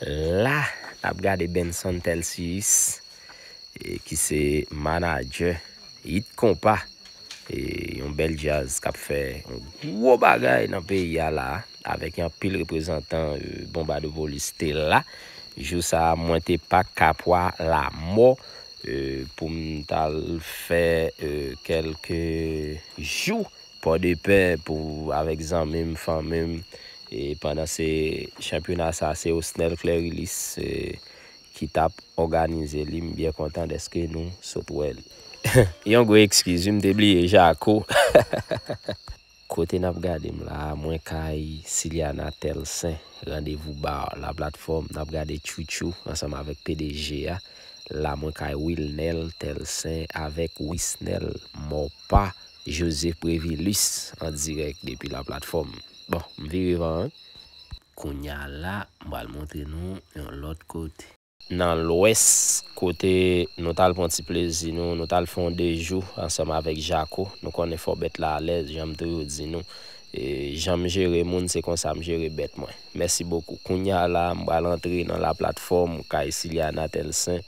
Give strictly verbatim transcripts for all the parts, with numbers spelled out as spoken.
La, n ap gade Benson Telsius, e, ki se manadjè Hit Konpa, e, yon bèl djaz k ap fè yon gwo bagay nan peyi a la, avèk yon pil reprezantan, e, Bonbadopolis te la. Jou sa a, mwen te pa Kapwa Lamò, e, pou m t al fè, e, kèlke jou Pòdepè pou, avèk zanmi m, fanmi m. E pandan se chanpyona sa, se Osnel Clerilis, e, ki t ap òganize li. M byen kontan dèske nou sot wè li. Yon gwo ekskiz, wi, m te bliye Jako. Kote n ap gade m la, mwen kay Siliana Telsen, Randevou Bar, La Plateforme, n ap gade Tchoutchou ansanm avèk P D G a. La, mwen kay Wilnel Telsen avèk Wisnel Mòpa, Joseph Prévilus, an dirèk depi La Plateforme. Bon, m vire van, wi. Kounye a la, m pral montre nou yon lòt kote. Nan Lwès, kote nou t al pran ti plezi nou, nou t al fè yon de jou ansanm avèk Jako. Nou konnen fò bèt la alèz, jan m toujou di nou. E, jan m jere moun, se konsa m jere bèt mwen. Mèsi bokou. Kounye a la, m pral antre nan La Plateforme, kay Siliana Telsen,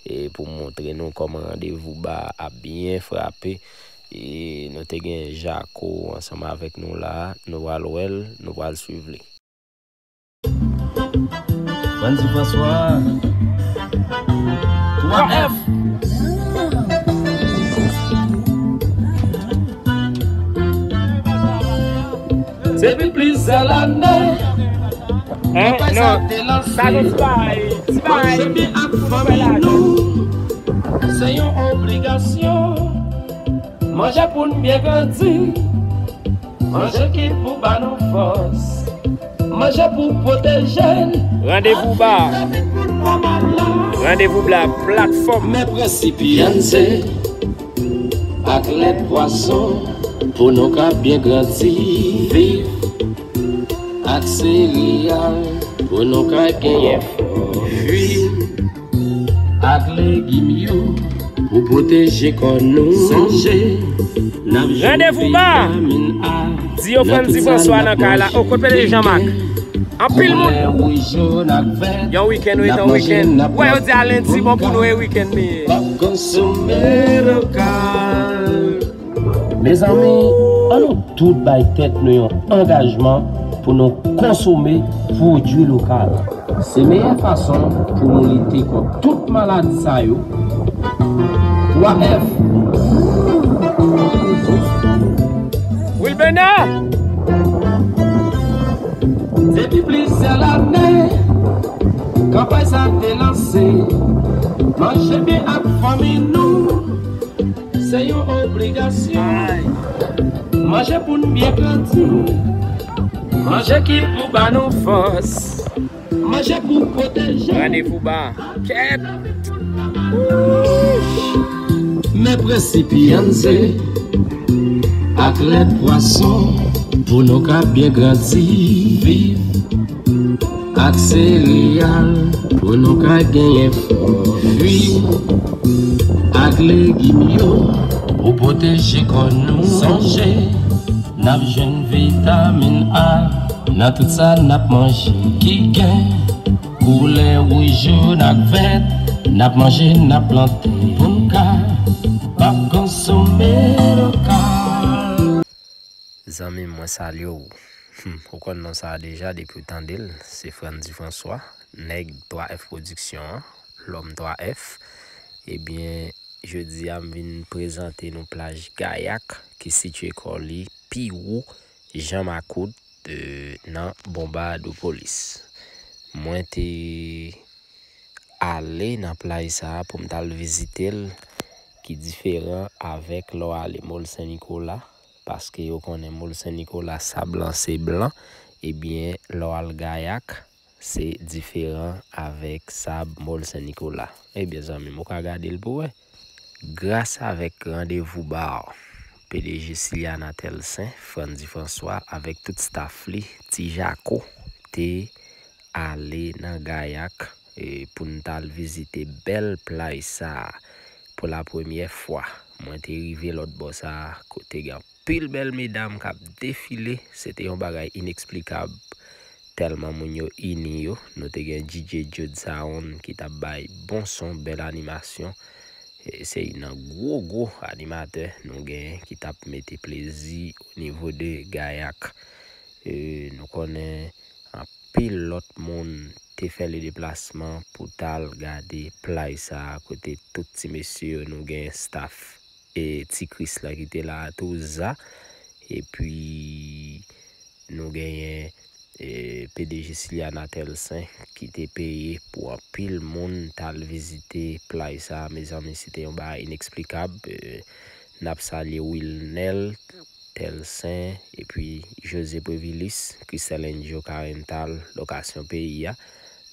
e pou m montre nou kòman Randevou Bar ap byen frape. E nou te gen Jako ansanm avèk nou la, nou pral wè l, nou pral swiv li. Frandy François. Twa F. Depi plizyè lane, kanpay sa te lanse. Manje byen ak fanmi nou, se yon obligasyon. Manje pou n byen grandi. Manje ki pou ba nou fòs. Manje pou pwoteje n. Randevou Bar. Randevou Bar, La Plateforme. Men prensip Yanze ak lèt pwason pou nou ka byen grandi. Viv ak sereyal pou nou ka genyen fòs. Fwi ak legim yo pou pwoteje kò nou. Sonje, n ap jwenn vitamin A. Di yo Frandy François nan kay la. O, kot P D G Jean Marc? Anpil moun. Yon wikenn ret yon wikenn. Wè, yo di a lendi bon pou nou, e wikenn li ye. Mezanmi, an nou tout bay tèt nou yon angajman pou nou konsome pwodui lokal. Se meyè fason pou nou lite kont tout maladi sa yo. Twa F. Wilbena! Depi plizyè lane, kanpay sa te lanse. Manje byen ak fanmi nou, se yon obligasyon. Manje pou n byen grandi. Manje ki pou ba nou fòs. Manje pou pwoteje. Randevou Bar. Kèt. Men prensip Yanze ak lèt pwason pou nou ka byen grandi. Viv ak sereyal pou nou ka genyen fòs. Fwi ak legim yo pou pwoteje kò nou. Sonje, n ap jwenn vitamin A nan tout sa n ap manje ki gen koulè wouj, jòn ak vèt. N ap manje, n ap plante pou n ka pa konsome lokal. Zanmi m, mwen salye w. Hmm, ou konn non sa a deja depi w tande l. Se Frandy François, nèg twa F Production an, lòm twa F. Ebyen, jodi a m vin prezante nou plaj Gayak ki sitiye kò li pi wo Jan Makout, e, nan Bonbadopolis. Mwen te ale nan plaj sa a pou m t al vizite l, ki diferan avèk lè w ale Mòl Sen Nikola, paske yo konnen Mòl Sen Nikola sab lan se blan, ebyen, lè w al Gayak, se diferan avèk sab Mòl Sen Nikola. Ebyen, zanmi m, ou ka gade l pou wè. Gras avèk Randevou Bar, P D G Siliana Telsen, Frandy François avèk tout staff li, Ti Jako, te ale nan Gayak, e, pou n t al vizite bèl plaj sa a. Pou la premyè fwa, mwen te rive lòt bò sa a, kote gen anpil bèl medam k ap defile. Se te yon bagay ineksplikab. tèlman moun yo ini yo. Nou te gen D J Jude Sound ki t ap bay bon son, bèl animasyon. E se youn nan gwo, gwo animatè nou genyen ki t ap mete plezi o nivo de Gayak. E nou konnen anpil lòt moun te fè le deplasman pou t al gade plaj sa a kote tout ti mesye yo, nou gen staff e Ti Kris la ki te la a tou, Za. Epi nou genyen e, P D G Siliana Telsen ki te peye pou anpil moun t al vizite plaj sa a. Mezanmi, se te yon bagay ineksplikab. E, n ap salye Wilnel Telsen, epi José Previlis, Christel Angel Carental, Lokasyon Peyi a,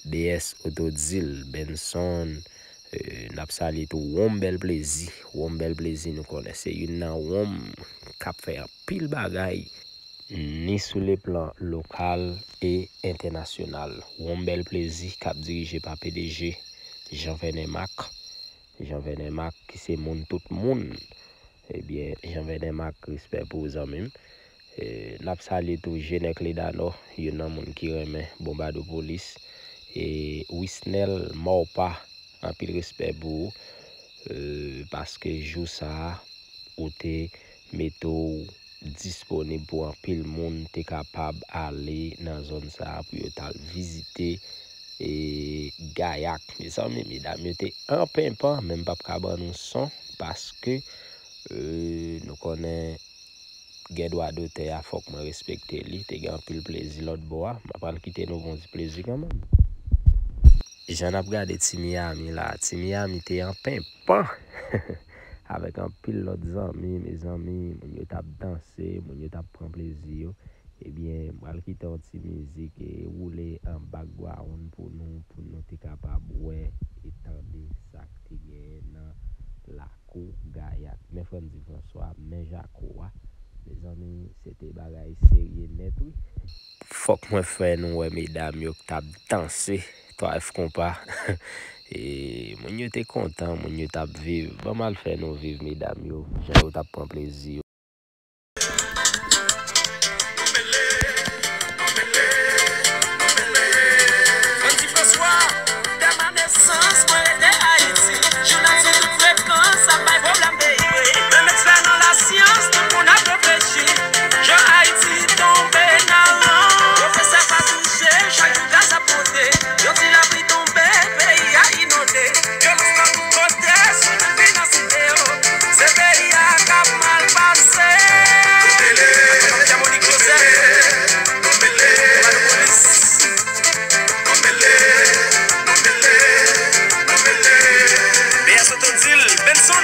B S Otodil, Benson, e, n ap salye tou Wonm Bèl Plezi. Wonm Bèl Plezi, nou konnen se youn nan wonm k ap fè anpil bagay, ni sou le plan lokal e entènasyonal. Wonm Bèl Plezi k ap dirije pa P D G Jean Vernet Marc. Jean Vernet Marc ki se moun tout moun. Ebyen, Jean Vernet Marc, respè pou ou, zanmi m. E, n ap salye tou Jenè Kledano, youn nan moun ki renmen Bonbadopolis. E Wisnel Mawpa, anpil respè pou ou, e, paske jou sa a, ou te mete w disponib pou anpil moun te kapab ale nan zòn sa a pou yo t al vizite, e, Gayak. Mezanmi, medam yo te anpenpan, men m p ap ka ban nou son paske, e, nou konnen gen dwa dotè a, fòk mwen respekte li. Te gen anpil plezi lòt bò a. M ap al kite nou pou yon ti plezi kanmenm. Jan n ap gade Ti Miami la, Ti Miami te anpenpan avèk anpil lòt zanmi, mezanmi, moun yo t ap danse, moun yo t ap pran plezi yo. Ebyen, m pral kite yon ti mizik e woule an background pou nou, pou nou te kapab wè e tande sa k te genyen nan lakou Gayak. Men Frandy François, men Jako a. Mezanmi, se te bagay serye nèt, wi. Fòk mwen fè nou wè medam yo k t ap danse, twa F konpa. E moun yo te kontan, moun yo t ap viv. Ban m al fè nou viv medam yo, jan yo t ap pran plezi yo. Frandy François, dè ma nesans, mwen rete Ayiti. Jounal sou tout frekans, ap bay pwoblèm peyi, wi. Menm ekspè nan lasyans, tout moun ap reflechi. Jan Ayiti tonbe nan ran. Pwofesè pa touche, chak jou gaz ap monte. Yon ti lapli tonbe, peyi a inonde. Vyolans nan tout kote, sou tout vin an site yo. Se peyi a k ap mal pase. Atò, Madan Monik Joseph, Bonbadopolis. P S Otodil, Benson.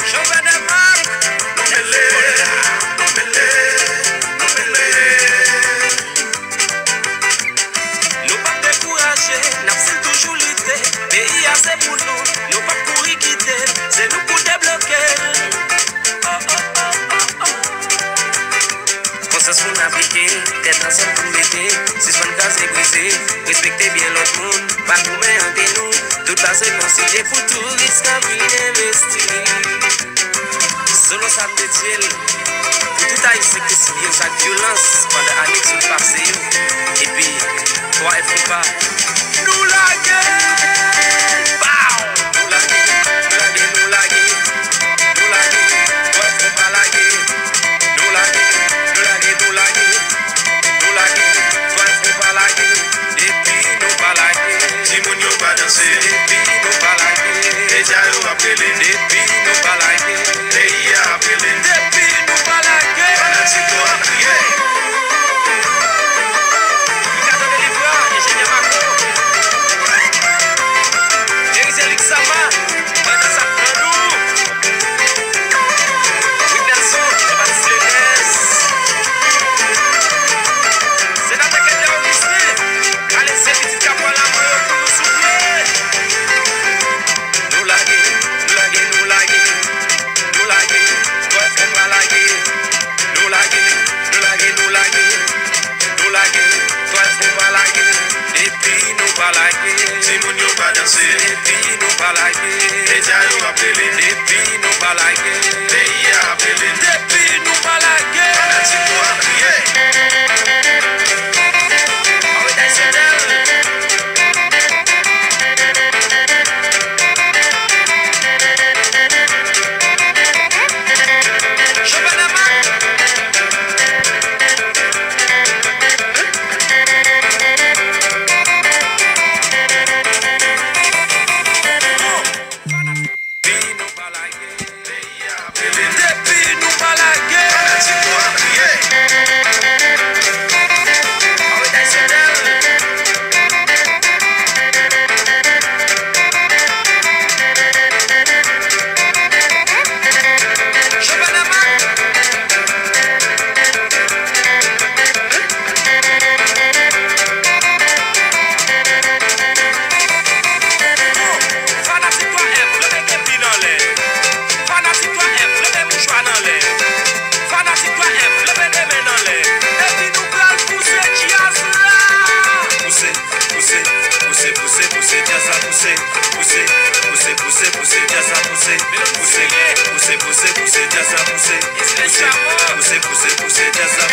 Jean Vernet Marc. Nou p ap dekouraje, n ap still toujou lite. Peyi a se pou nou, nou p ap kouri kite l, se nou k pou debloke l. Oh, oh, oh, oh, oh. Konsyans moun aplike, tèt ansanm pou n mete, sispann kraze brize, respekte byen lòt moun, pa goumen ant nou, tout baz rekonsilye pou touris ka vin envesti. Selon sa m te di l, pou tout Ayisyen k te sibi yon zak vyolans pandan ane k sot pase yo, epi twa F konpa, nou lage! Pow! Nou lage, nou lage, nou lage, nou lage, twa F konpa lage. Nou lage, nou lage, nou lage, nou lage, twa F konpa lage. Depi nou pa lage, timoun yo pa danse. Depi nou pa lage, medya yo ap rele. Depi nou pa lage, peyi a ap rele. Depi nou pa lage, fanatik yo ap kriye. Ricardo Delivrant, enjenyè Mako. Merize Lixama, pandan sa pran nou. Wilnelson, Jean-Baptiste Lenez. Senatè Kendler Augustin, ale se pitit k ap pran laman yo pou nou souple. Nou lage, nou lage, nou lage, nou lage, twa F konpa lage. Nou lage, nou lage, nou lage, nou lage, twa F konpa lage. Depi nou pa lage, timoun yo pa danse. Depi nou pa lage, medya yo ap rele. Depi nou pa lage, peyi a ap rele. Depi nou pa lage, fanatik yo Sa pouse, pouse, pouse, pouse, pouse, djaz la pouse. Pouse, pouse, pouse, pouse, djaz la pouse. Pouse, pouse, pouse, pouse, djaz la.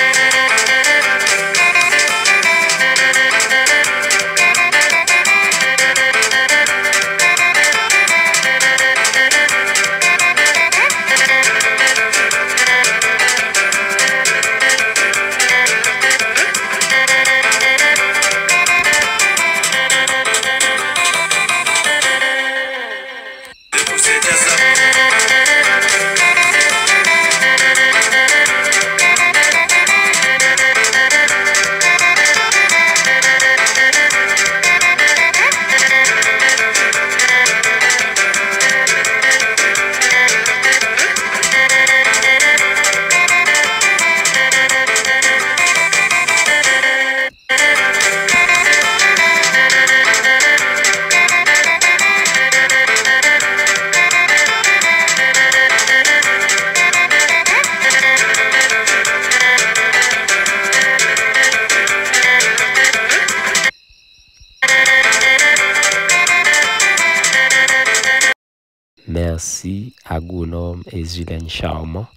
Mèsi, agwonòm Ezilèn Charmant,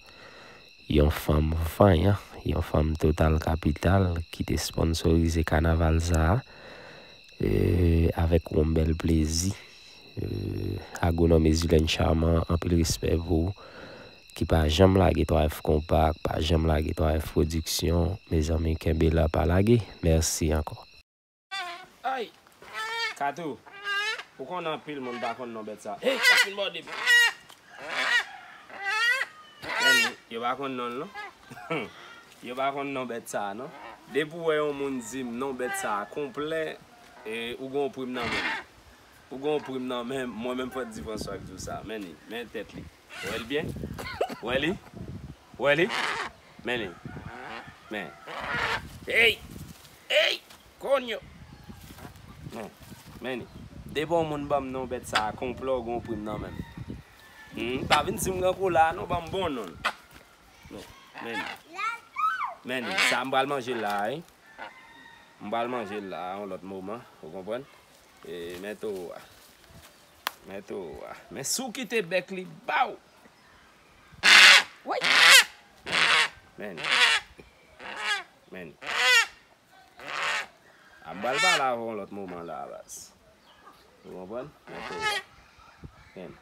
yon fanm vanyan, yon fanm total kapital ki te sponsorize kanaval sa a, e, avèk yon bèl plezi. E, agwonòm Ezilèn Charmant, anpil respè pou ou, ki pa janm lage twa F Konpa, pa janm lage twa F Pwodiksyon. Mezanmi, kenbe la, pa lage. Mèsi ankò. Ay! Kato, ou konn anpil moun pa konn non bèt sa. Hey, sa fin mòde m. Men, yo pa konn non l, non. Yo pa konn non bèt sa, non. Depi w wè yon moun di m non bèt sa konplè, e, ou gon prim nan men m. Ou gon prim nan men m. Mwen menm, Frantz Di François ki di w sa. Men li, men tèt li. Ou wè l byen? Ou wè li? Ou wè li? Men li. Men. Hey! Hey! Konyo! Men, men li. Depi yon moun ban m non bèt sa a konplè, ou gon prim nan men m. Hmm, pa vin di m grankou la, non, ban m bon non l. Men, men li. Men li. Sa m pral manje l la, wi. M pral manje l la, yon lòt moman, ou konprann? E, men towo a. Men towo a. Men si w kite bèk li ba w. Woy! Men. Men. A, m pral pale avè w yon lòt moman la, baz. Ou konprann? Men towo a. Men.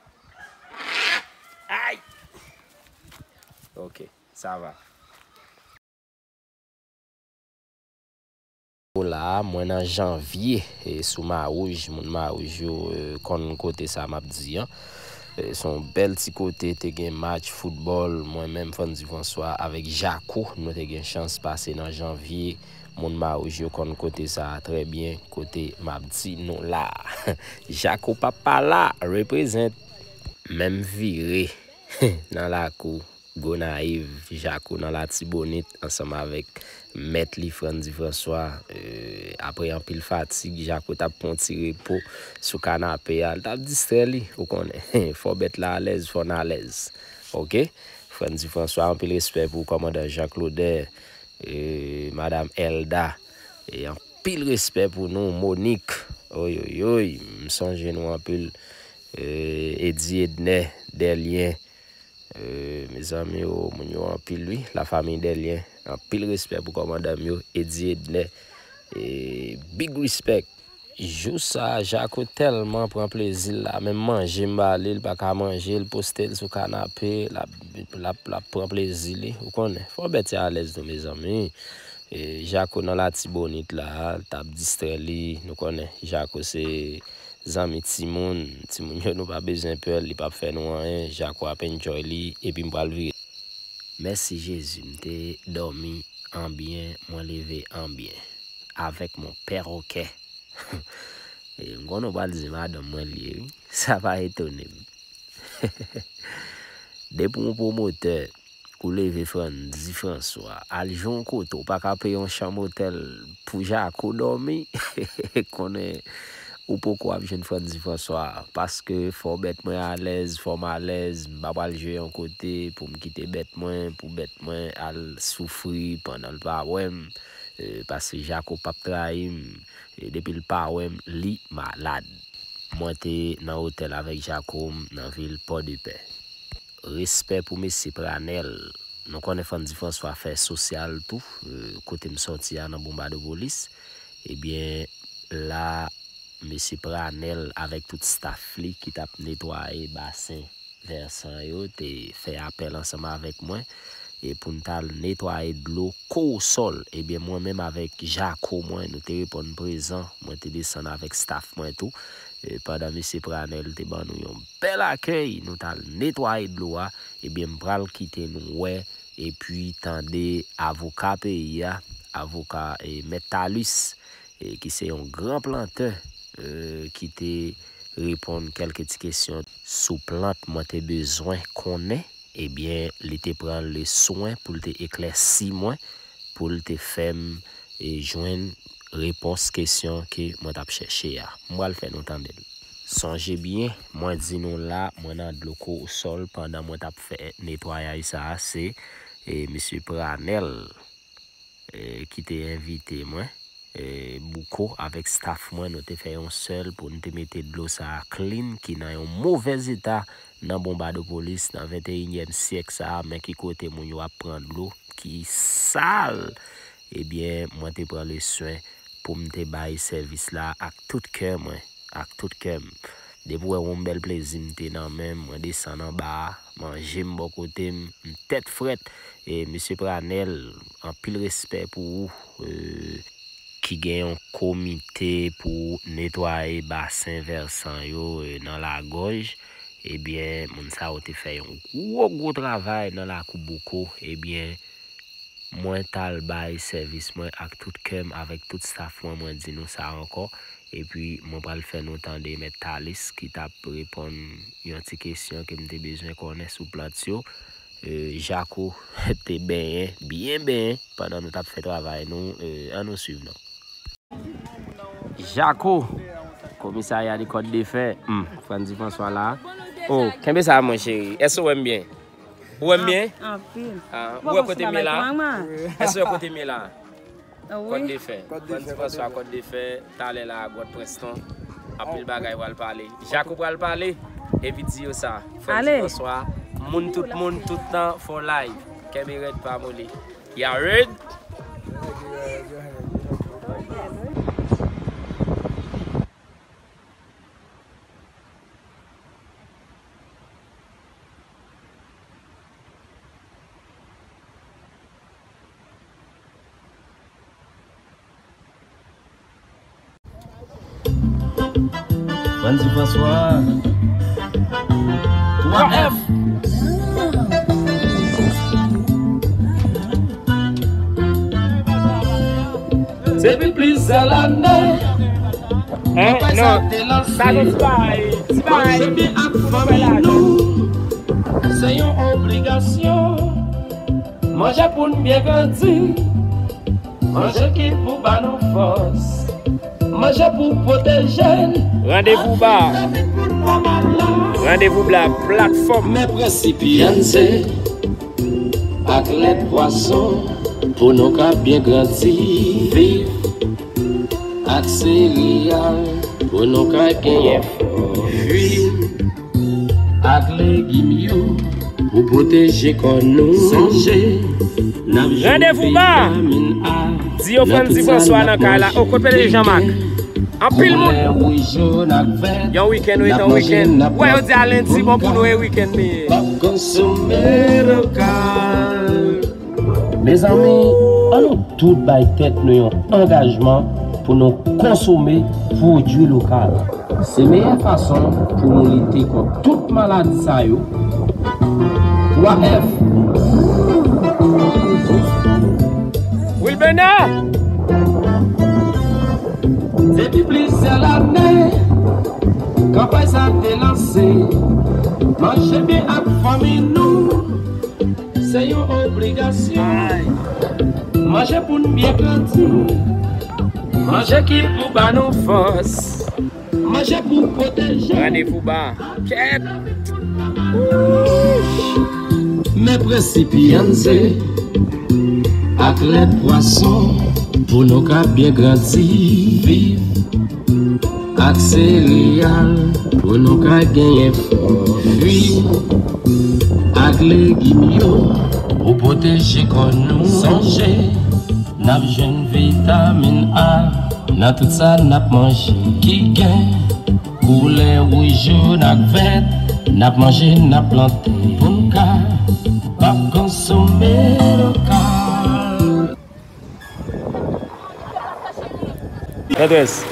Ay! Ok, sa va. La, mwen nan Janvye, e, sou Mawouj, moun Mawouj yo, e, konn kote sa m ap di an. E, se yon bèl ti kote, te gen match foutbòl, mwen menm, Frantz Di François avèk Jako, nou te gen chans pase nan Janvye. Moun Mawouj yo konn kote sa a trè byen, kote m ap di nou la. Jako papa la, represent. Men m vire nan lakou Gonayiv, Jako nan Latibonit, ansanm avèk mèt li, Frantz Di François. E, apre anpil fatig, Jako t ap pran yon ti repo sou kanape a, l t ap distrè li, ou konnen. Fò bèt la alèz, fò n alèz. Oke? Frantz Di François, anpil respè pou kòmandan Jean Claude, e, madam Elda, e, anpil respè pou nou, Monique. Oyoyoy, m sonje nou anpil. E, Eddy Edner, Delyen, e, mezanmi, o, moun yo anpil, wi. Lafanmi Delyen, anpil respè pou kòmandan m yo, Eddy Edner. E, big respect. Jou sa a, Jako tèlman pran plezi l la, menm manje m ba li, li pa ka manje, li poste l sou kanape, l ap, l ap, l ap pran plezi li, ou konnen. Fò bèt yo alèz tou, mezanmi. E, Jako nan Latibonit la, l t ap distrè li, nou konnen. Jako se zanmi timoun, timoun yo nou pa bezwen pè l, li p ap fè nou anyen, Jako ap enjoy li, epi m pral vire. Mèsi Jezi, m te dòmi an byen, mwen leve an byen, avèk mon pè o kè. E, m konnen w pral di madanm mwen li ye, wi. Sa pa etone m. Depi yon pwomotè, ou leve Frantz Di François, al jwe yon kote, ou pa ka peye yon chanm otèl pou Jako dòmi, konnen ou poko ap jwenn Frantz Di François, paske fò bèt mwen alèz, fò m alèz, m pa pral jwe yon kote pou m kite bèt mwen, pou bèt mwen al soufri pandan l pa wè m, e, paske Jako p ap trayi m, e, depi l pa wè m, li malad. mwen te nan otèl avèk Jaco m nan vil Pòdepè. Respè pou mesye Pranèl. Nou konnen Frandy François fè sosyal tou, eh, kote m sòti a nan Bonbadopolis. Ebyen, la, mesye Pranèl avèk tout staf li ki t ap netwaye basen vèsan yo te fè apèl ansanm avèk mwen, e pou n t al netwaye dlo kowosòl. Ebyen, mwen menm avèk Jaco mwen, nou te reponn prezan. Mwen te desann avèk staf mwen tou. E pandan mesye Pranèl te ban nou yon bèl akèy, nou t al netwaye dlo a. Ebyen, m pral kite nou wè epi tande avoka peyi a, avoka, e, Mèt Talus, e, ki se yon gran plantè, e, ki te reponn kèlke ti kesyon sou plant mwen te bezwen konnen. Ebyen, li te pran le swen pou l te eklèsi mwen, pou l te fè m, e, jwenn repons kesyon ke mwen t ap chèche a. M pral fè nou tande l. Sonje byen, mwen di nou la, mwen nan dlo kowosòl pandan mwen t ap fè netwayaj sa a, se, e, mesye Pranèl, e, ki te envite mwen, e, Bouko avèk staf mwen, nou te fè yon sèl pou n te mete dlo sa a clean, ki nan yon movèz eta nan Bonbadopolis, nan venteyinyèm syèk sa a, men ki kote moun yo ap pran dlo ki sal. Ebyen, mwen te pran le swen pou m te bay sèvis la ak tout kè mwen, ak tout kè m. Depi w wè yon bèl plezi m te nan men m, mwen desann anba a, manje m bò kote m, m tèt frèt. E mesye Pranèl, anpil respè pou ou, e, ki gen yon komite pou netwaye basen vèsan yo, e, nan Lagòj. Ebyen, moun sa yo te fè yon gwo, gwo travay nan lakou Bouko. Ebyen, mwen t al bay sèvis mwen ak tout kè m, avèk tout staf mwen, mwen di nou sa ankò. Epi, mwen pral fè nou tande Mèt Talus ki t ap reponn yon ti kesyon ke m te bezwen konnen sou plant yo. E, Jaco te benyen, byen benyen, pandan nou t ap fè travay nou. E, ann nou swiv non. Jaco, komisarya de Kòdefè. Hmm, Frandy François la. Oh, kenbe sa, mon cheri. Èske w wè m byen? Ou wè m byen? Anpil. Ah, ou wè kote m ye la? Èske w wè kote m ye la? Kòdefè. Frandy François, Kòdefè. Talè la, Gwòt Prenston. Anpil bagay pral pale. Jaco pral pale. Epi di yo sa. Frandy François, moun tout moun, tout tan, for life. Kenbe rèd, pa moli. Y'all ready? Frandy François. Twa F. Depi plizyè lane, kanpay sa te lanse. Manje byen ak fanmi nou, se yon obligasyon. Manje pou n byen grandi. Manje ki pou ba nou fòs. Manje pou pwoteje n. Randevou ba. Randevou ba, platfòm. Men prensip P N C ak lèt pwason pou nou ka byen grandi, viv ak sereyal pou nou ka genyen fòs. Ak legim yo pou pwoteje kò nou. Sonje, n ap jwenn vitamin A. Di yo Frandy François nan kay la. O, kot P D G Jean Marc? Anpil moun. Yon wikenn, wi, yon wikenn. Wè, yo di a lendi bon pou nou, e wikenn li ye. Konsome lokal. Mezanmi, ann nou tout bay tèt nou yon angajman pou nou konsome pwodui lokal. Se meyè fason pou nou lite kont tout maladi sa yo. Twa F. Wilbena! Depi plizyè lane, kanpay sa te lanse. Manje byen ak fanmi nou. Se yon obligasyon. Manje pou n byen grandi. Manje ki pou ba nou fòs. Manje pou pwoteje. Randevou ba. Kèt. Men prensip P N C ak lèt pwason pou nou ka byen grandi. Viv ak sereyal Pou nou ka genyen fòs, fwi ak legim yo. Pou pwoteje kò nou, sonje, n ap jwenn vitamin A nan tout sa n ap manje ki gen koulè wouj, jòn ak vèt. N ap manje, n ap plante pou n ka pa konsome lokal. Pètrès,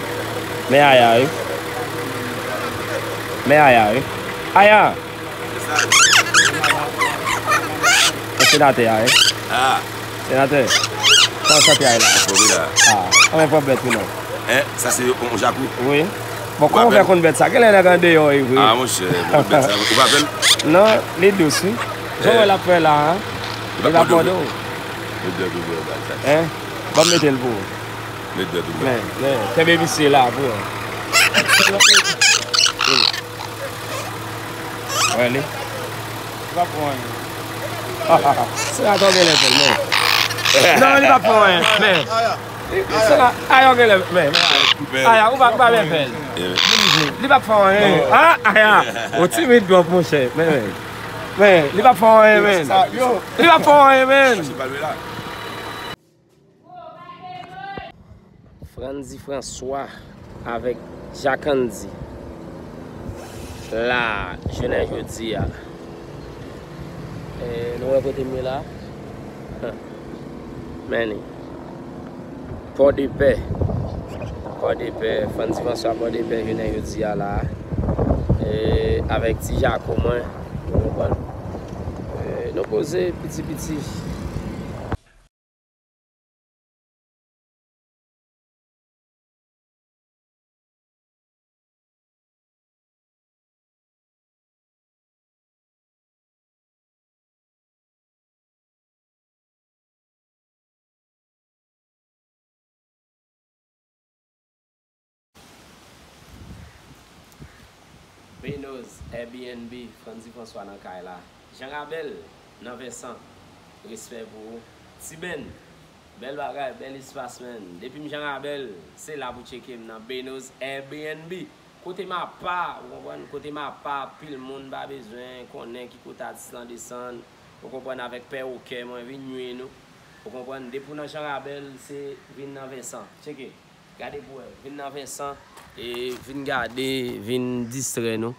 men Aya wi. Men Aya wi. Aya! Yon senatè a wi. Ah, senatè. Kòman sante a ye la? Kote la? Ah, anmè pran bèt wi non. Hein, sa se yon, yon jakou? Wi. Bon, kòman w fè konn bèt sa? Genlè nèg andeyò wi. Ah, monchè, mwen bèt sa. Ou pa pè l? Non, li dous wi. Jan w wè l ap fè la a, li p ap mòde w. Met dwèt ou bwè bal sa. Hein? Ban m mete l pou ou. Met dwèt ou bwè. Men, men, kenbe misye la pou ou. Wè li. Li p ap pran anyen. Se la tonbe lè fè l, men. Non, li p ap pran anyen, men. Se la, Aya, ou genlè, men, men. Aya, ou pa, ou pa byen fè l. Li p ap fè anyen. Ah, Aya, ou timid twòp, monchè. Men, men. Men, li p ap fè anyen, men. Li p ap fè anyen, men. Frandy François avèk Jacques Andy la, jounen jodi a. E, nou wè kote m ye la? Men, Pòdepè. Pòdepè, Frandy François Pòdepè, jounen jodi a la. E, avèk ti Jako mwen, ou konprann? E, nou poze piti piti. Benoz, Airbnb, Frandy François nan kay la. Jean Rabel, nan Vincent, respè pou ou. Ti Ben, bèl bagay, bèl espas, man. Depi m Jean Rabel, se la pou tcheke m nan Benoz Airbnb. Kote m apa, ou konprann? Kote m apa, pil moun pa bezwen konnen ki kote atis lan desann. Ou konprann, avèk pè okè, mwen vin nwi nou. Ou konprann? Depi w nan Jean Rabel, se vin nan Vincent. Tcheke. Gade pou wè. Vin nan Vincent. E vin gade, vin distrè nou.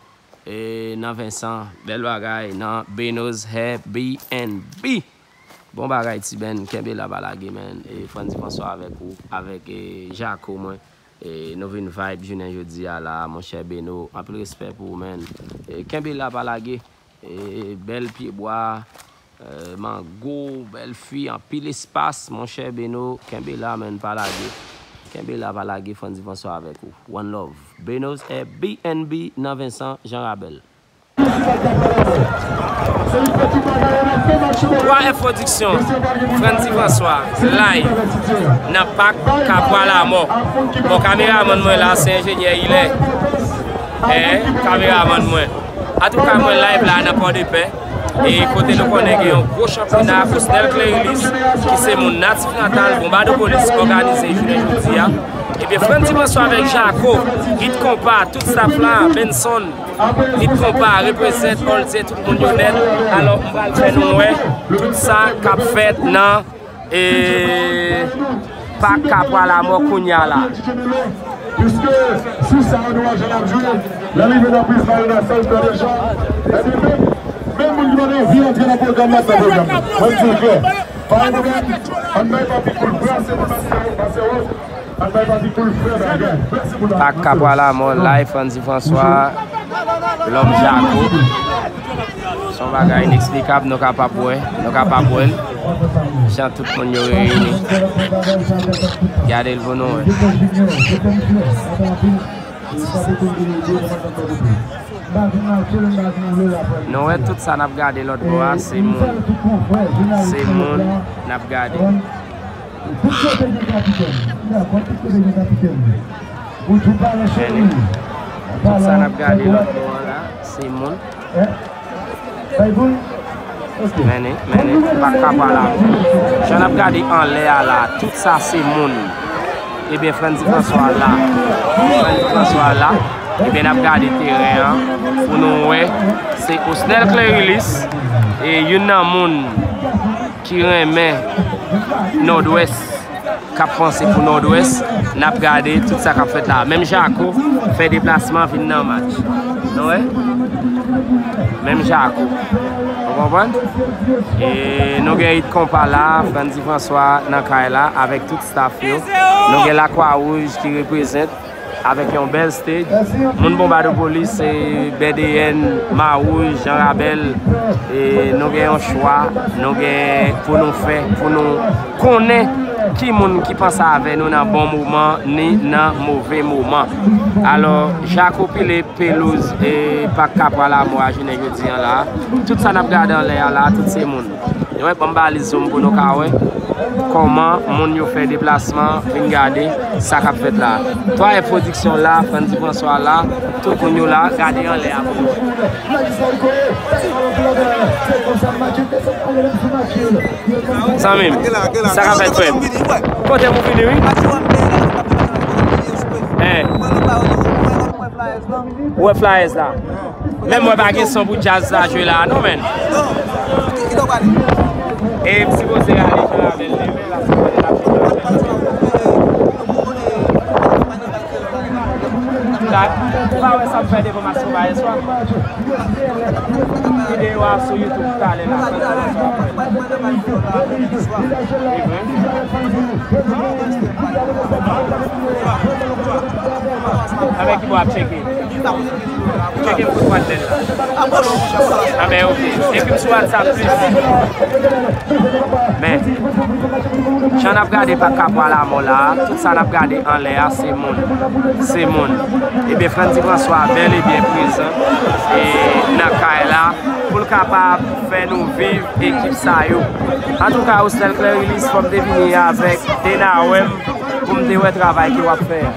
E nan Vincent, bèl bagay. Nan Benoz Airbnb. Bon bagay, Ti Ben. Kenbe la, pa lage, man. E Frandy François avèk ou, avèk, e, Jako, mwen. E nou vin vibe jounen jodi a la, monchè Beno. Anpil respè pou ou, man. E kenbe la, pa lage. E bèl pyebwa, e, mango, bèl fwi, anpil espas, monchè Beno. Kenbe la, man, pa lage. Kenbe la, pa lage, Frandy François avèk ou. One love. Benoz Airbnb nan Vincent, Jean Rabel. Twa F Production, Frandy François, live nan Pak Kapwa Lamò. Bon, kameramann mwen la, se enjenyè Ilè. Eh, kameramann mwen. Antouka, mwen live la nan Pòdepè. E kote nou konnen gen yon gwo chanpyona, Osnel Clerilis, ki se moun natif natal Bonbadopolis, òganize jounen jodi a. Ebyen, Frandy François avèk Jako, Hit Konpa, tout staff la, Benson, Hit Konpa, reprezent, Olze, tout moun yo nèt. Alò, m pral fè nou wè tout sa k ap fèt nan, e, Pak Kapwa Lamò kounye a la. Piske sou sa, nou wè jan n ap jwe, lè rive nan priz la, yo nan sèl fè deja. Epi menm, menm moun ki pa gen anvi antre nan pwogram la, sa pwogram nan. Mwen di l klè. Pa gen pwoblèm, ann bay papi koul, brase pou pase yo, pase yo. Ann bay papi koul, fè bagay. Brase pou Pak Kapwa Lamò, live, Frandy François, Lòm Jako. Se yon bagay ineksplikab, nou kapab wè, nou kapab wè l. Jan tout moun yo reyini. Gade l pou nou wè. Nou wè tout sa n ap gade lòt bò a, se moun. Se moun n ap gade. Men, tout sa n ap gade lòt bò a la, se moun. Men, men, Pak Kapwa la. Jan n ap gade anlè a la, tout sa se moun. Ebyen, Frandy François la. Frandy François la. Ebyen, n ap gade teren an pou nou wè. Se Osnel Clerilis, e youn nan moun ki renmen Nòdwès, k ap panse pou Nòdwès. N ap gade tout sa k ap fèt la. Menm Jako fè deplasman vin nan match. Nou wè? Menm Jako. Ou konprann? E nou gen It Konpa la, Frandy François nan kay la, avèk tout staff yo. Nou gen Lakwa Wouj ki reprezante avèk yon bèl stage. Moun Bonbadopolis, se B D N, Mawouj, Jan Rabèl, e nou gen yon chwa, nou gen pou nou fè, pou nou konnen ki moun ki panse avè nou nan bon moman, ni nan move moman. Alò, Jako pile pelouz e Pak Kapwa Lamò a jounen jodi an la. Tout sa n ap gade anlè a la, tout se moun. Yo wè, ban m ba li zoom pou nou ka wè kòman moun yo fè deplasman, vin gade sa k ap fèt la. Twa F Pwodiksyon la, Frandy François la, tout moun yo la, gade anlè a pou nou wè. Zanmi m, sa k ap fèt, frè m? Kote m ou vini, wi? Hein. Ou wè flyers la? Menm mwen pa gen son pou djaz la jwe la, non, men. E m sipoze ale jwe avè l demen, paske mwen te la. Ou pa wè sa m fè devan Max Mobile yè swa? Videyo a sou YouTube talè la. Avèk ki bò ap tcheke? Tcheke m sou WhatsApp la. A ben, ok. Ekri m sou WhatsApp plis. Men, jan n ap gade Pak Kapwa Lamò la, tout sa n ap gade anlè a, se moun. Se moun. Ebyen, Frandy François bèl e byen prezan e nan kay la pou l kapab fè nou viv ekip sa yo. Antouka, Osnel Clerilis, fò m te vini avèk Dena wè m pou m te wè travay ke w ap fè a.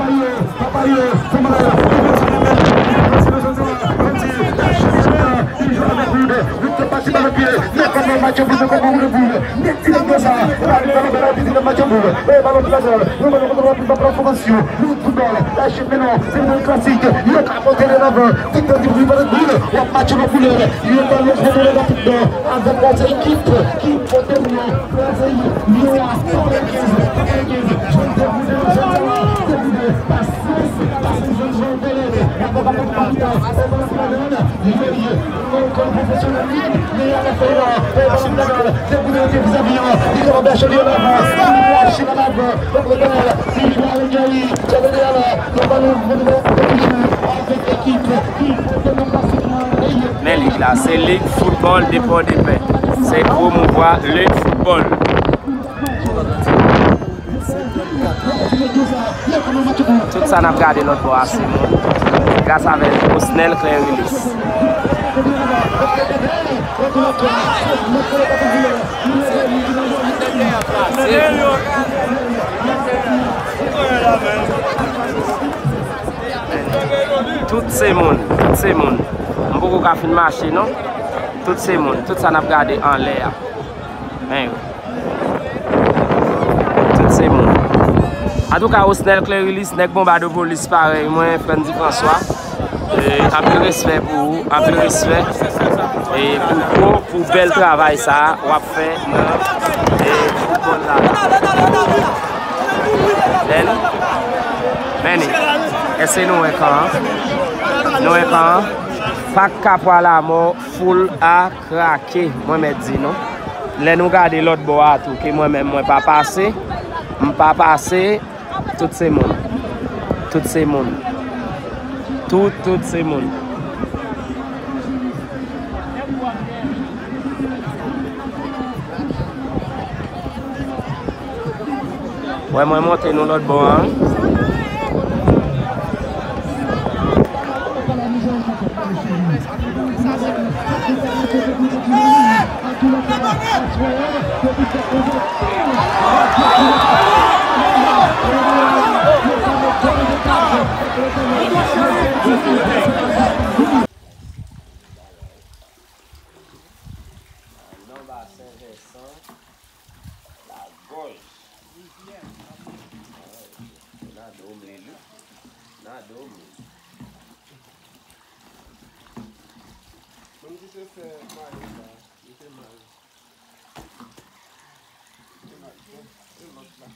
Men lig la, se Lig Foutbòl de Pòdepè. Se pwomouvwa le football. Tout sa n ap gade lòt bò a, se moun. Gras avèk Osnel Clerilis. Tout se moun, tout se moun. M poko ka fin mache, non. Tout se moun, tout sa n ap gade anlè a. Men yo. Tout se moun. Antouka, Osnel Clerilis, nèg Bonbadopolis parèy mwen, Frandy François. E, anpil respè pou ou, anpil respè. E, pou, pou, pou bèl travay sa a w ap fè nan, e, foutbòl la. Bèl. Men, èske nou wè kan an? Nou wè kan an? Pak Kapwa Lamò, foul a krake, mwen mèt di nou. Lè nou gade lòt bò a tou, ke mwen menm mwen pa pase, m pa pase, tout se moun. Tout se moun. Tout, tout se moun. Wè, mwen monte nou lòt bò an. Nan basen vèsan, lagòj. Nan do m li, li. Nan do m li. Se sè Mayo sa, li te mal. Li te mal twòp. E lòt la.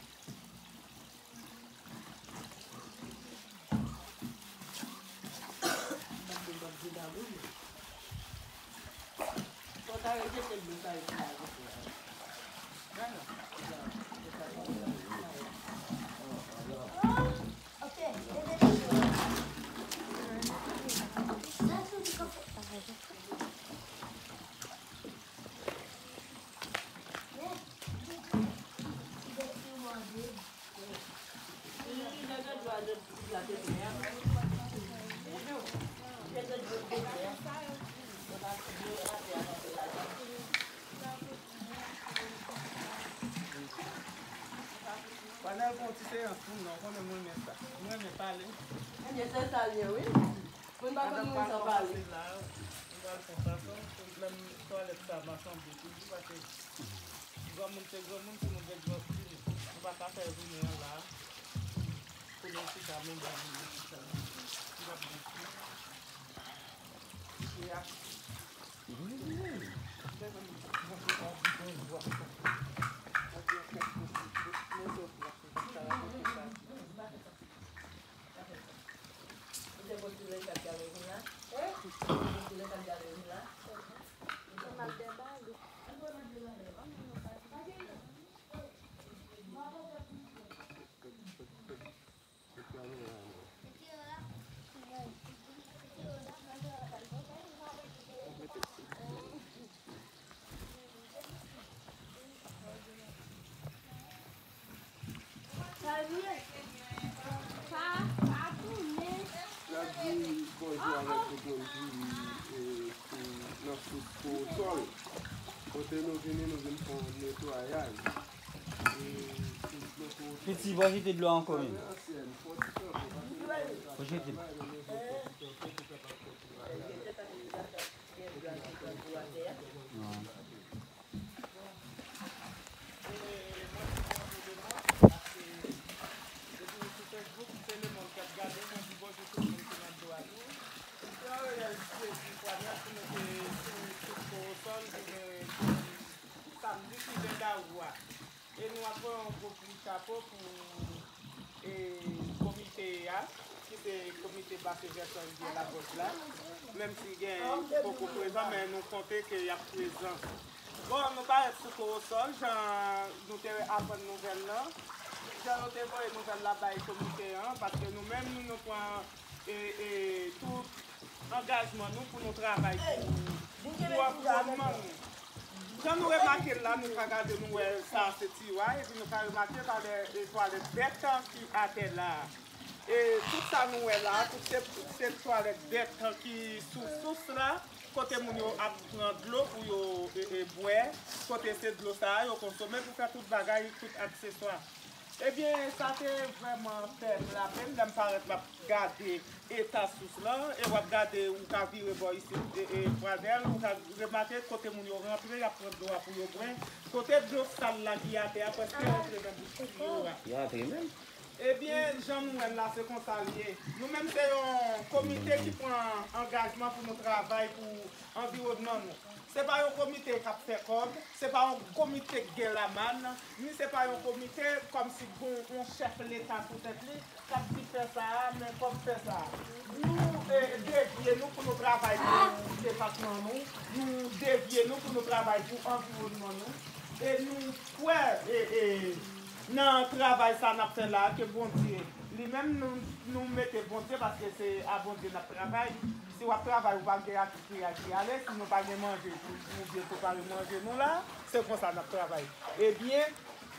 Pandan l pran ti seyans pou m nan, ou konnen mwen renmen sa. Mwen renmen pale. Ebyen, se sa l ye, wi. Moun pa konn moun san pale. Pandan m pral kòmanse la, m pral fè fason pou lè m twalèt sa, m a sanble toujou, paske granmoun se granmoun, timoun se granmoun. Nou pa ka fè jounen an la, pou nou chita menm jan moun yo chita la. M p ap di. N ap di bonjou avèk tout moun ki, e, e, nan sous Kowosòl. Kote nou vini, nou vin fè yon netwayaj. E, sous dlo Kowosòl. Piti, pa jete dlo ankò menm. Fò jete l. Samdi ki ven dawou a. E nou ap voye yon gwo kout chapo pou, e, komite a, ki se komite Base Vèsè Rivyè Lavòj la. Menm si gen poko prezan, men nou konte ke y ap prezan. Bon, nou parèt sou Kowosòl, jan nou te aprann nouvèl lan, jan nou te voye nouvèl la bay komite an, paske nou menm, nou pran e, e, tout angajman nou pou nou travay pou, pou anviwònman nou. Jan nou remake l la, nou ka gade, nou wè sa se tiwa, epi nou ka remake talè, e, twalèt bèt ki atè la. E tout sa nou wè la, tout se, se twalèt bèt ki sou sous la, kote moun yo ap pran dlo pou yo, e, e, bwè, kote se dlo sa a yo konsome pou fè tout bagay, tout akseswa. Ebyen, sa te vrèman fè m lapenn lè m parèt m ap gade eta sous lan, e w ap gade, ou ka vire bò isit, e, e, Pradèl, ou ka remake kote moun yo rantre, y ap pran dlo a pou yo bwè. Kote dlo sal la ki atè a, prèske rantre nan bouch moun yo a. Li rantre menm. Ebyen, jan nou wè l la, se konsa l ye. Nou menm, se yon komite ki pran angajman pou nou travay pou anviwònman nou. Se pa yon komite k ap fè kòb, se pa yon komite k gen lamann, ni se pa yon komite kòmsi gon yon chèf leta sou tèt li k ap di fè sa a, men kòm fè sa a. Nou, e, devye nou pou nou travay pou depatman nou, nou devye nou pou nou travay pou anviwònman nou, e nou kwè, e, e, nan travay sa n ap fè la, ke Bondye, li menm, nou, nou mete Bondye, paske se a Bondye n ap travay. Si w ap travay, ou pa gen ak ki ale, si nou pa gen manje pou, pou byen prepare manje nou la, se konsa n ap travay. Ebyen,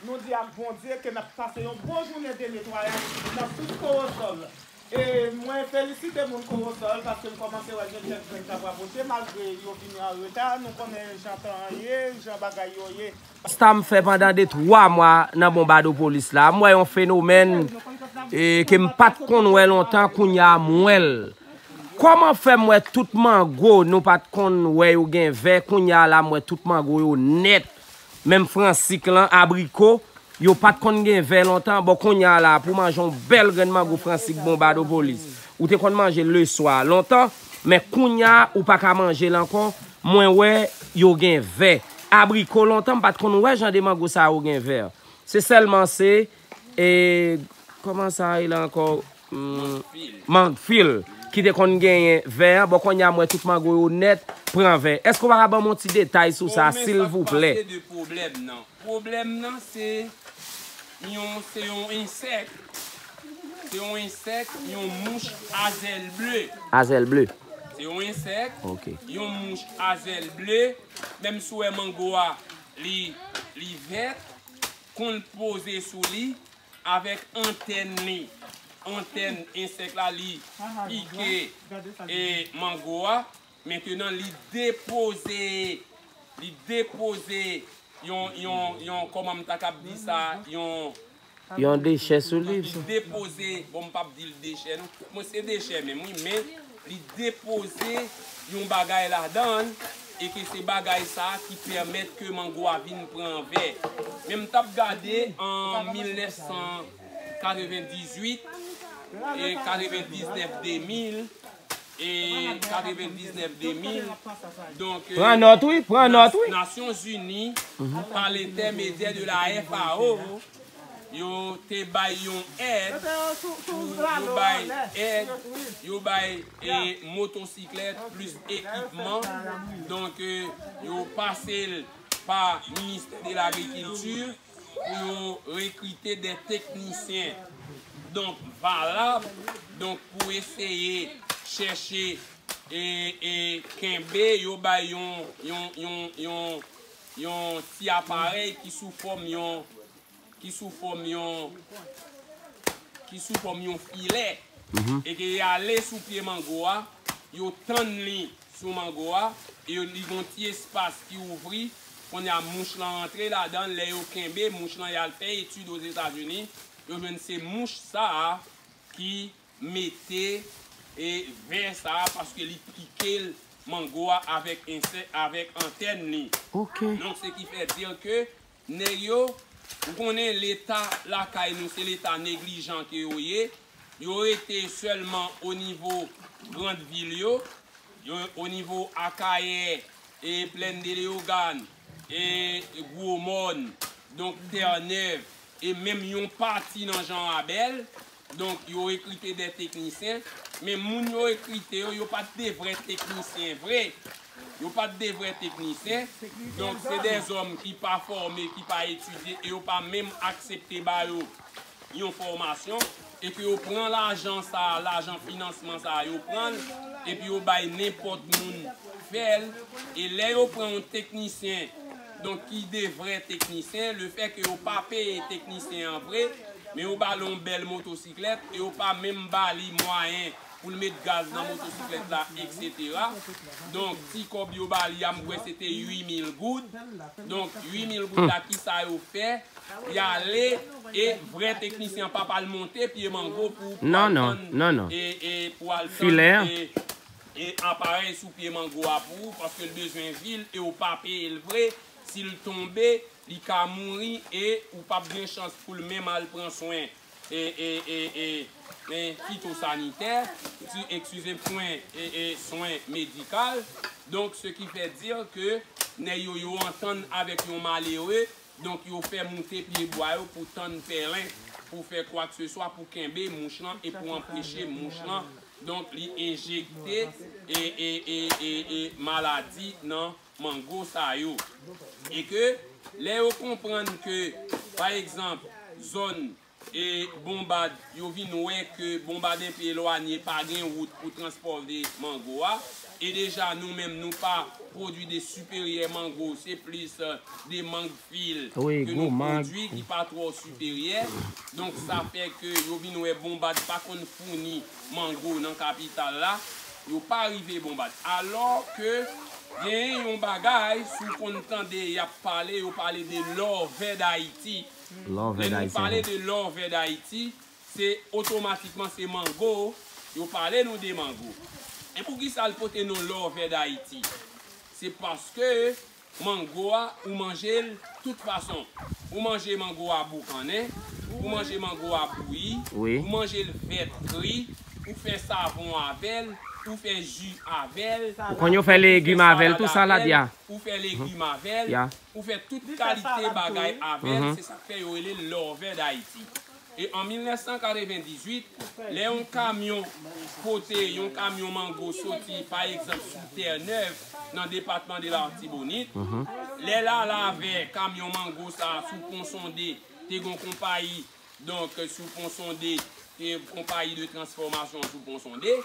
nou di ak Bondye ke n ap pase yon bon jounen de netwayaj nan tout Kowosòl. E mwen felisite moun Kowosòl, paske m kòmanse wè gen kèk jèn k ap raproche, malgre yo vini an reta, nou konnen jan tan an ye, jan bagay yo ye. Konsta m fè pandan de twa mwa nan Bonbadopolis la, m wè yon fenomèn, e, ke m pa t konn wè lontan, kounye a m wè l. Kòman fè m wè tout mango nou pa t konn wè yo gen vè, kounye a la m wè tout mango yo nèt. Menm fransik lan, abriko, yo pa t konn gen vè lontan. Bon, kounye a la, pou manje yon bèl grenn mango fransik Bonbadopolis, ou te konn manje l leswa lontan, men kounye a, ou pa ka manje l ankò. Mwen wè yo gen vè. Abriko, lontan m pa t konn wè jan de mango sa yo gen vè. Se sèlman se, e, kòman sa rele ankò? Hmm, mangfil ki te konn genyen vè an. Bon, kounye a m wè tout mango yo nèt pran vè. Èske w pa ka ban m yon ti detay sou sa, silvouplè? Pase de pwoblèm nan. Pwoblèm nan se yon, se yon ensèk. Se yon ensèk, yon mouch a zèl ble. A zèl ble. Se yon ensèk, yon mouch a zèl ble. Menm si w wè mango a, li, li vèt, konn poze sou li avèk antèn li. Antèn ensèk la, li pike e mango a. Mentenan, li depoze, li depoze yon, yon, yon, kòman m ta kab di sa, yon, yon dechè sou li. Li depoze, bon, m p ap di l dechè, non. Bon, se dechè menm, wi, men li depoze yon bagay ladan l, e ke se bagay sa a ki pèmèt ke mango a vin pran vè. Men m t ap gade an mil nèf san katrevendizuit, e katrevendiznèf, de mil, e katrevendiznèf, de mil. Donk, e, pran nòt, wi, pran nòt, wi. Nasyonzini, pa lentèmedyè de la F A O, yo te bay yon èd, pou yo bay èd, yo bay, e, motosiklèt plis ekipman. Donk, e, yo pase l pa Ministè de Lagrikilti, pou yo rekrite de teknisyen, donk, valab, donk, pou eseye chèche e, e kenbe, yo bay yon, yon, yon, yon, yon ti aparèy ki sou fòm yon, ki sou fòm yon, ki sou fòm yon filè. E ke y ale sou pye mango a, yo tann li sou mango a, e yo, li gon ti espas ki ouvri. Kounye a, mouch lan antre ladan l. Lè yo kenbe mouch lan, y al fè etid Ozetazini, yo jwenn se mouch sa a ki mete, e, vè sa a, paske li pike l, mango a, avèk ensè-, avèk antèn li. Ok. Donk, se ki fè dir ke nèg yo, ou konnen leta lakay nou, se leta neglijan ke yo ye. Yo rete sèlman o nivo grann vil yo, yo o nivo Akayè, e Plèn de Leyogàn, e Gwomòn, donk Tènèv, e menm yon pati nan Jan Rabèl. Donk, yo rekrite de teknisyen, men moun yo rekrite yo, yo pa t de vrè teknisyen vre. Yo pa t de vrè teknisyen. Donk, se de zòm ki pa fòme, ki pa etidye, e yo pa menm aksepte ba yo yon fòmasyon, e ke yo pran lajan sa a, lajan finansman sa a, yo pran l, epi yo bay nenpòt moun fè l. E lè yo pran yon teknisyen, donk, ki de vrè teknisyen, lefètke yo pa peye teknisyen an vre, men yo ba l yon bèl motosiklèt, e yo pa menm ba li mwayen pou l met gaz nan motosiklèt la, etsetera. Donk, ti kòb yo ba li a, m kwè se te uit mil goud. Donk, uit mil goud la, kisa yo fè? Y ale, e vrè teknisyen an p ap al monte pye mango pou, pou al tann, e, e pou al tann, e, e aparèy sou pye mango a pou ou, paske l bezwen vi l, e ou pa peye l vre. Si l tonbe, li ka mouri, e ou p ap gen chans pou l menm al pran swen, e, e, e, e, e fitosanitè, ekskize m, swen, e, e swen medikal. Donk, se ki fè dir ke nèg yo, yo antann avèk yon malere, donk, yo fè moute pye bwa yo pou tann pèlen, pou fè kwakseswa, pou kenbe mouch lan e pou anpeche mouch lan, donk, li enjekte, e, e, e, e, e maladi nan mango sa yo. E ke lè yo konprann ke, pa egzanp, zòn, e, Bonbad, yo vin wè ke Bonbad enpe elwanye, pa gen wout pou transpòte mango a, e deja nou menm nou pa pwodui de siperyè mango, se plis, e, de mang fil ke nou pwodui ki pa twò siperyè. Donk, sa fè ke yo vin wè Bonbad pa konn founi mango nan kapital la, yo pa rive Bonbad. Alò ke gen yon bagay, si w konn tande y ap pale, yo pale de l'or vert d'Haïti. Lè nou pale de l'or vert d'Haïti, se otomatikman se mango, yo pale nou de mango. E poukisa l pote non l'or vert d'Haïti? Se paske mango a, ou manje l tout fason. Ou manje mango a boukannen, ou manje mango a bouyi, ou manje l vèt kri, ou fè savon avè l, ou fè ji avè l, ou konn yo fè legim avè l tou, salad ya, ou fè legim avè l, ou fè tout kalite bagay avè l. Se sa k fè yo rele l Love D'Haïti. E an mil nèf san katrevendizuit, lè yon kamyon pote yon kamyon mango soti, pa egzanp, sou Tè Nèv, nan depatman de Latibonit, lè l al avè kamyon mango sa a sou Pon Sonde, te gen yon konpayi, donk, sou Pon Sonde, te gen yon konpayi de transfòmasyon sou Pon Sonde.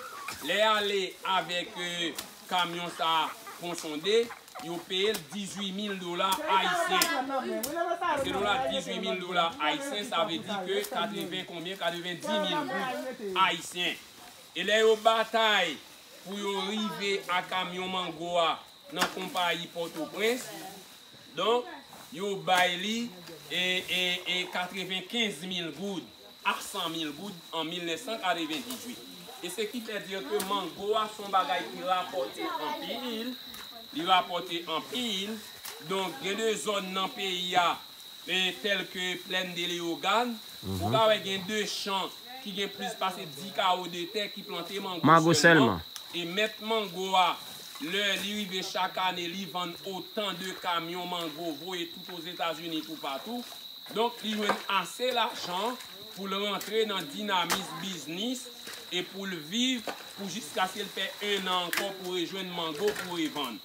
Lè ale avèk, e, kamyon sa a Pon Sonde, yo peye l dizuit mil dola ayisyen. Se dola, dizuit mil dola ayisyen, sa vle di ke katreven konbyen, katrevendimil goud ayisyen. E lè yo batay pou yo rive a kamyon mango a nan konpayi Pòtoprens, donk, yo bay li, e, e, e katrevenkenz mil goud a san mil goud an mil nèf san katrevendizuit. E se ki fè di ke mango a se yon bagay ki rapòte anpil, li rapòte anpil. Donk, gen de zòn nan peyi a, e, tèl ke Plèn de Leyogàn, ou ka wè gen de chan ki gen plis pase dis kawo de tè ki plante mango sèlman. E mèt mango a, lè li rive chak ane, li vann otan de kamyon mango voye tout Ozetazini, toupatou. Donk, li jwenn ase lajan pou l rantre nan dinamis biznis e pou l viv pou jiskaske l fè en an ankò pou rejwenn mango pou revann.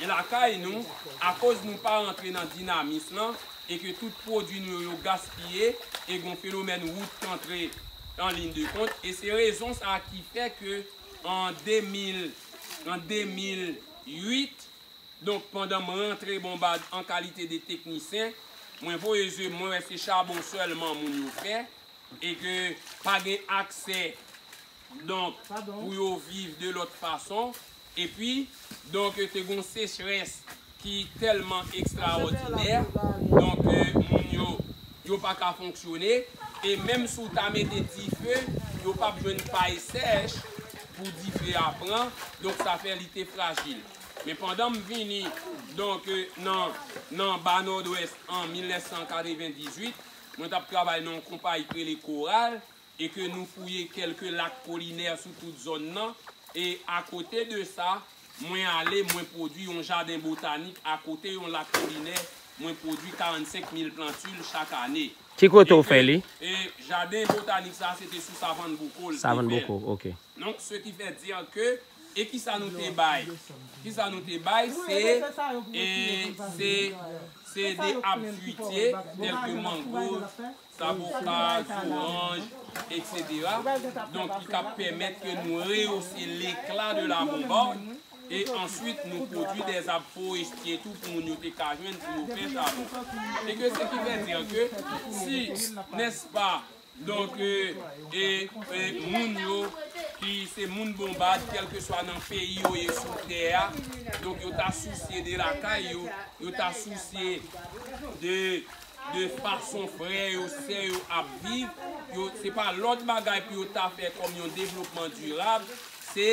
E lakay nou, akoz nou pa rantre nan dinamis lan e ke tout pwodui nou yo, yo gaspiye e gon fenomèn wout k antre an liy de kont, e se rezon sa a ki fè ke an de mil, an de mil uit, donk, pandan m rantre Bonbad an kalite de teknisyen, mwen voye je m, mwen wè se chabon sèlman moun yo fè, e ke pa gen aksè, donk, pou yo viv de lòt fason. Epi, donk, te gon sechrès ki tèlman ekstraòdinè, donk, e, moun yo, yo pa ka fonksyone, e menm si w ta mete dife, yo p ap jwenn pay sèch pou dife a pran, donk, sa fè li te frajil. Men pandan m vini, donk, e, nan, nan Ba Nòdwès an mil nèf san katrevendizuit, mwen t ap travay nan yon konpayi ki rele Koral, e ke nou fouye kèlke lak kolinè sou tout zòn nan, e akote de sa, mwen ale, mwen pwodui yon jaden botanik akote yon lak kolinè, mwen pwodui karannsenk mil plantil chak ane. Ki kote w fè li? E jaden botanik sa, se te sou Savann Boko l te fèt. Savann Boko, ok. Donk, se ki fè di ke, e kisa nou te bay? Kisa nou te bay? Se, e, se, se de abitye, tèl ke mango, zavoka, zoranj, etsetera. Donk, ki ka pèmèt ke nou rehaussé l'éclat de la bombarde. E answit, nou pwodui dè zab forestye tou pou moun yo te ka jwenn pou yo fè chabon. E ke se ki vle di ke si, nèspa, donk, e, e, e moun yo ki se moun Bonbad, kèlkeswa nan peyi yo ye sou tè a, donk yo ta sousye de lakay yo, yo ta sousye de, de fason frè yo, sè yo ap viv, yo, se pa lòt bagay pou yo ta fè kòm yon devlopman dirab, se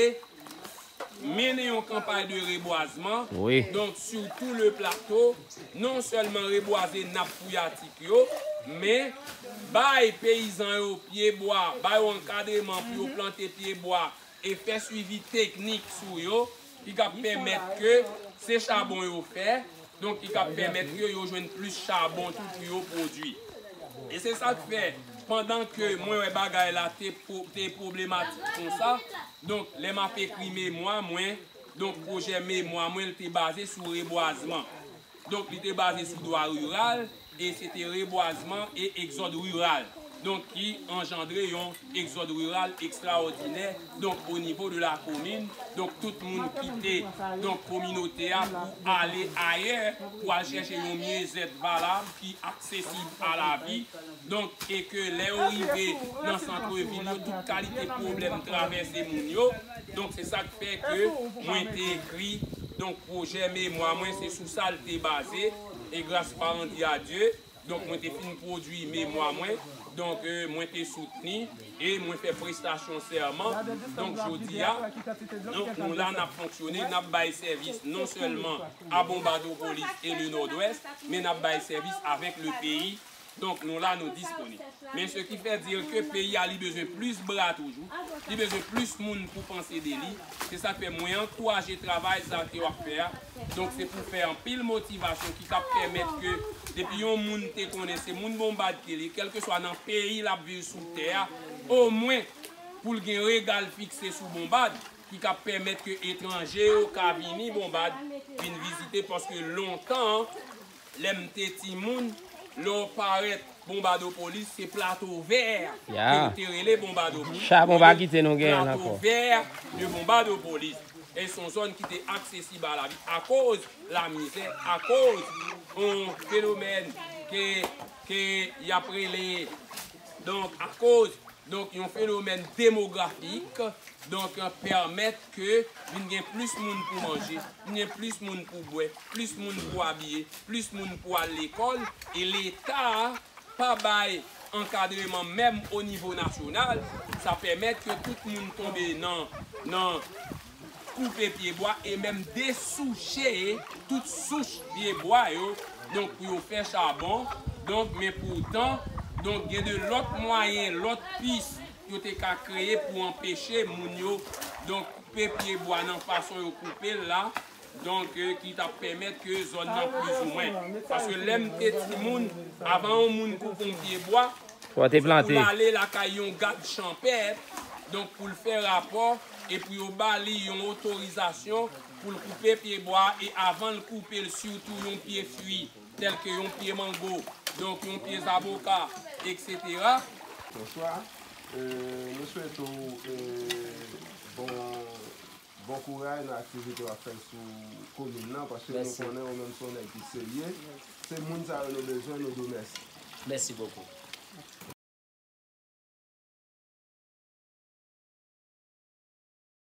mennen yon kanpay de rebwazman, donk, sur tout le plateau, non sèlman rebwaze nap fwiyatik yo, men bay peyizan yo pye bwa, ba yo ankadreman pou yo plante pye bwa e fè swivi teknik sou yo, ki ka pèmèt ke se chabon yo fè, donk, ki ka pèmèt ke yo jwenn plis chabon tou pou yo pwodui. E se sa k fè, pandan ke mwen wè bagay la te pwo-, te pwoblematik konsa, donk, lè m ap ekri memwa mwen, donk, pwojè memwa mwen, l te baze sou rebwazman. Donk, li te baze sou dwa riral, e se te rebwazman e egzòd riral. Donk, ki anjandre yon egzòd riral ekstraòdinè, donk, o nivo de la komin, donk, tout moun kite, donk, kominote a pou ale ayè, pou al chèche yon myezèt valab ki aksesib a lavi. Donk, e ke lè yo rive nan santrevil yo, tout kalite pwoblèm travèse moun yo. Donk, se sa k fè ke mwen te ekri, donk, pwojè memwa mwen, se sou sa l te baze. E gras pa randi a Dye, donk, mwen te fin pwodui memwa mwen. Donk, e, mwen te soutni e mwen fè prestasyon sèman. Donk, jodi a, donk, nou la, n ap fonksyone, n ap bay sèvis non sèlman a Bonbadopolis e le Nòdwès, men n ap bay sèvis avèk le peyi. Donk, nou la, nou disponib. Men se ki fè dir ke peyi a, li bezwen plis bra toujou, li bezwen plis moun pou panse de li. Se sa k fè mwen ankouraje travay sa ke w ap fè a. Donk, se pou fè anpil motivasyon ki ka pèmèt ke depi yon moun te konnen se moun Bonbad ke li, kèlkeswa nan peyi l ap viv sou tè a, omwen pou l gen rega l fikse sou Bonbad, ki ka pèmèt ke etranje yo ka vini Bonbad, vin vizite, paske lontan, lè m te timoun, lè w parèt Bonbadopolis, se Plato Vè ke yo te rele Bonbadopolis. Chabon pa kite nou genyen l ankò. Plato Vè de Bonbadopolis. E se yon zòn ki te aksesib a lavi akoz lamizè, akoz yon fenomèn ke, ke y ap rele, donk, akoz, donk, yon fenomèn demografik, donk, pèmèt ke vin gen plis moun pou manje, vin gen plis moun pou bwè, plis moun pou abiye, plis moun pou al lekòl, e Leta pa bay ankadreman menm o nivo nasyonal, sa pèmèt ke tout moun tonbe nan, nan koupe pyebwa e menm desouche tout souch pyebwa yo, donk pou yo fè chabon, donk men poutan, donk gen de lòt mwayen, lòt pis yo te ka kreye pou anpeche moun yo, donk koupe pyebwa nan fason yo koupe l la, donk, euh, ki t ap pèmèt ke zòn nan plizoumwen. Paske lè m te timoun, avan yon moun koupe yon pyebwa, fò te plante. Pou l ale lakay yon gad chanpèt, donk pou l fè rapò e pou yo ba li yon otorizasyon pou l koupe pyebwa e avan l koupe l, sitou yon pye fwi, tèl ke yon pye mango, donk yon pye zaboka, etsetera. Bonswa. Euh, nou swete w, euh, bon, bon kouraj nan aktivite w ap fè sou komin nan, paske nou konnen ou menm se yon nèg ki serye. Se moun sa yo nou bezwen, nou di w mèsi. Mèsi bokou.